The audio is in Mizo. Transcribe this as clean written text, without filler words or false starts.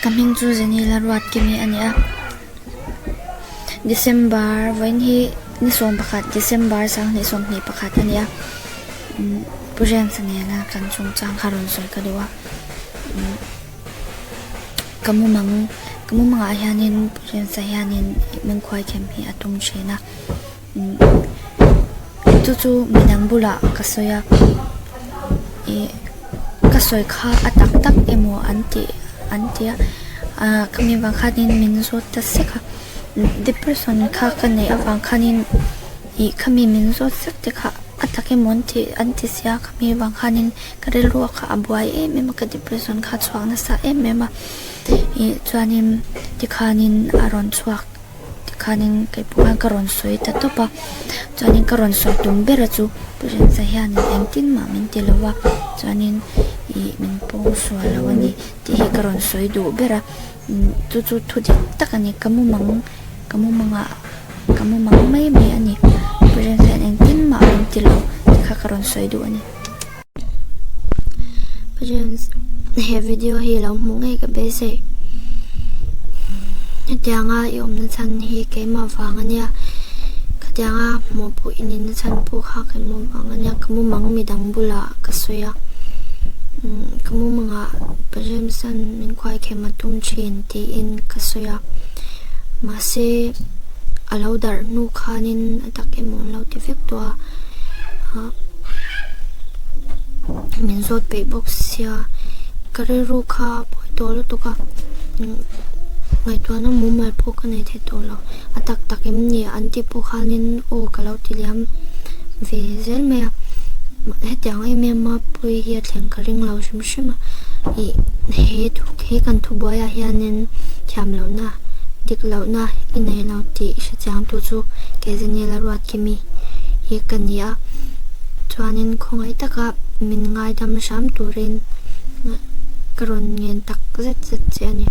Ka hming chu Zenila Ruatkimi a ni a. December vawiin hi ni 11 December 2021 a ni a. Pu James-a nena kan chungchang kha rawn sawi ka duh a. Ka mumang ka mumangah hianin Pu James-a hianin min khuaikhem hi a tum thin a. Chu chu midang bulah ka sawi a ih ka sawi kha a tak tak emaw an tih an ti a ah khami vang khanin min zawt ta sek a depression kha ka neih avang khanin ih khami min zawt sek te kha a tak emaw an tih an ti sia khami vang khanin ka rilru kha a buai em em a ka depression kha a chhuak nasa em em a ih chuanin tikhanin a rawn chhuak. Tikhanin kei pawh khan ka rawn sawi ta tawp a, chuanin ka rawn sawi tum ber a chu Pu Rinsa hianin engtin mah min ti lo a, chuanin ih min pawng sual lo a ni tih hi ka rawn sawi duh ber a, chu chu thu dik tak a ni ka mumang ka mumangah ka mumang mai mai a ni Pu Rinsa hian engtin mah min ti lo tih kha ka rawn sawi duh a ni. He video hi lo hmuh ngei ka beisei. Hetianga i awmna chhan hi keimah vang a nia. Khatianga hmuh pawh i nihna chhan pawh kha keimah vang a nia. Ka mumang midang bulah ka sawi a. Ka mumangah Paremsan min khuaikhem a tum thin tiin ka sawi a. Mahse a lo darh hnu khanin a tak emaw an lo ti vek tawh a. Min zawt peih bawk sia ka rilru kha a buai tawh lutuk a ngaihtuahna mumal pawh ka nei thei tawh lo a tak tak em ni an tih pawh khanin aw ka lo ti liam ve zel mai a hetiang em em a pawi hi a thleng ka ring lo hrim hrim a ih he thu he kan thubuai ah hianin thiam lohna dik lohna i nei lo tih hrechiang tu chu Kezaniel a ruat kimi hi ka ni a chuanin khawngaih taka min ngaidam hram turin ka rawn ngen tak zet zet che a ni.